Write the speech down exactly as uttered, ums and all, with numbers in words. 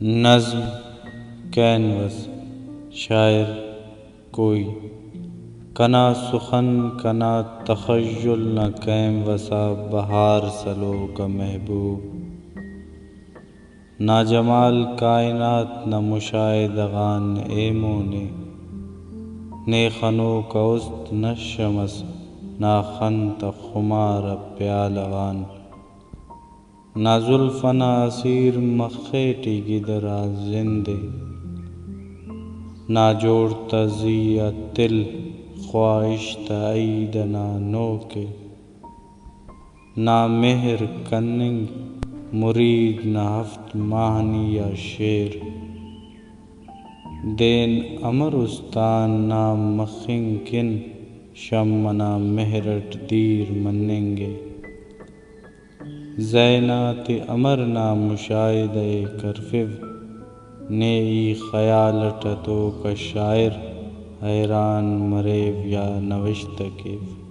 نظم، کینوس، شاعر کوئی۔ کنا سخن، کنا تخیل نا کینوس آ بہار سلوک ء محبوب۔ نا جمال کائنات نا مشاہدہ غان ایمون ء۔ نے خنوک ء است نشم اس، نا خن تا خمار ء پیالہ غان۔ نا زلف ئنا اسیر مخے ٹی گدرا زند ء۔ نا جوڑ تا زی آ تل خواہش تا عید ئنا نوک ء۔ نا مہر کننگ مرید نا ہفت ماہ نی آ شعر۔ دین امر استان نا مخنگ کن شم ئنا مہر ئٹ دیر مننگ ء۔ زینا تے امر نا مشاہدہ ء کرفو، نے ای خیال ئٹ ہتوک آ شاعر حیران مریو یا نوشتہ کیو۔